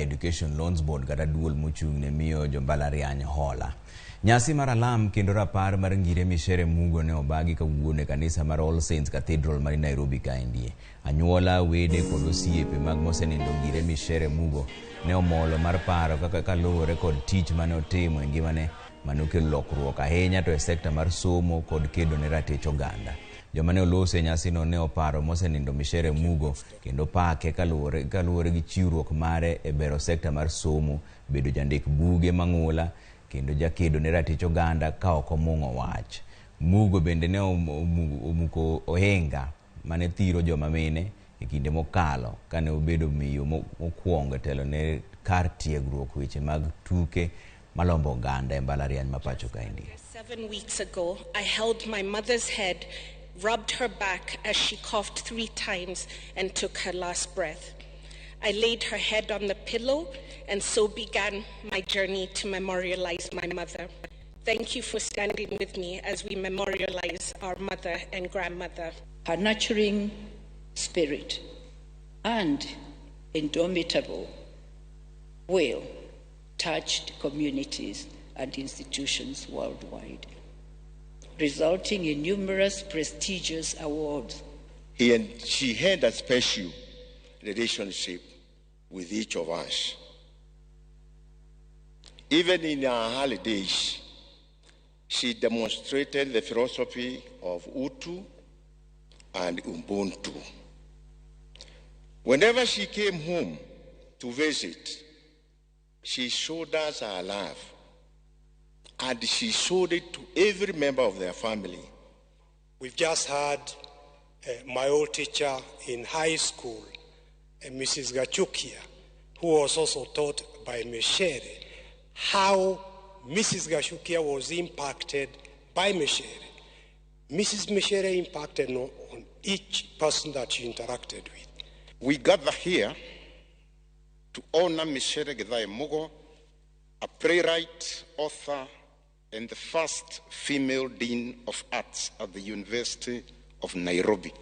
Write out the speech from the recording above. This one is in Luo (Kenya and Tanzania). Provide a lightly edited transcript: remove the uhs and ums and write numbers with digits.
Higher Education Loans Board kata duol mochung' ne miyo jombalariany hola. Nyasi mar alam kendo rapar mar Ngire Micere Mugo ne obagi kawuono e kanisa mar All Saints Cathedral mani Nairobi kaendie. Anyuola, wede kod osiepe mag mosenindo Ngire Micere Mugo ne omolo mar paro kaka kaluwore kod tich mane otimo e ngimane mane okelo lokruok ahinya to e sekta mar somo kod kedo ne ratich oganda. Joma ne oloso e nyasino ne oparo mosenindo Micere Mugo kendo pake kaluwore gi chiwruok mare e bero sekta mar somo, bedo jandik buge mang'ula kendo jakedo ne ratich oganda ka ok omung'o wach. Mugo bende ne omuko ohinga mane thiro joma mine e kinde mokalo kane obedo miyo mokwongo e telo ne kar tiegruok weche mag tuke malombo oganda e mbalariany ma pacho kaendi. 7 weeks ago, I held my mother's head, rubbed her back as she coughed 3 times and took her last breath. I laid her head on the pillow and so began my journey to memorialize my mother. Thank you for standing with me as we memorialize our mother and grandmother. Her nurturing spirit and indomitable will touched communities and institutions worldwide, resulting in numerous prestigious awards. He and she had a special relationship with each of us. Even in her early days, she demonstrated the philosophy of Utu and Ubuntu. Whenever she came home to visit, she showed us her love, and she showed it to every member of their family. We've just had my old teacher in high school, Mrs. Gachukia, who was also taught by Micere, how Mrs. Gachukia was impacted by Micere. Mrs. Micere impacted on each person that she interacted with. We gather here to honor Micere Githae Mugo, a playwright, author, and the first female dean of arts at the University of Nairobi.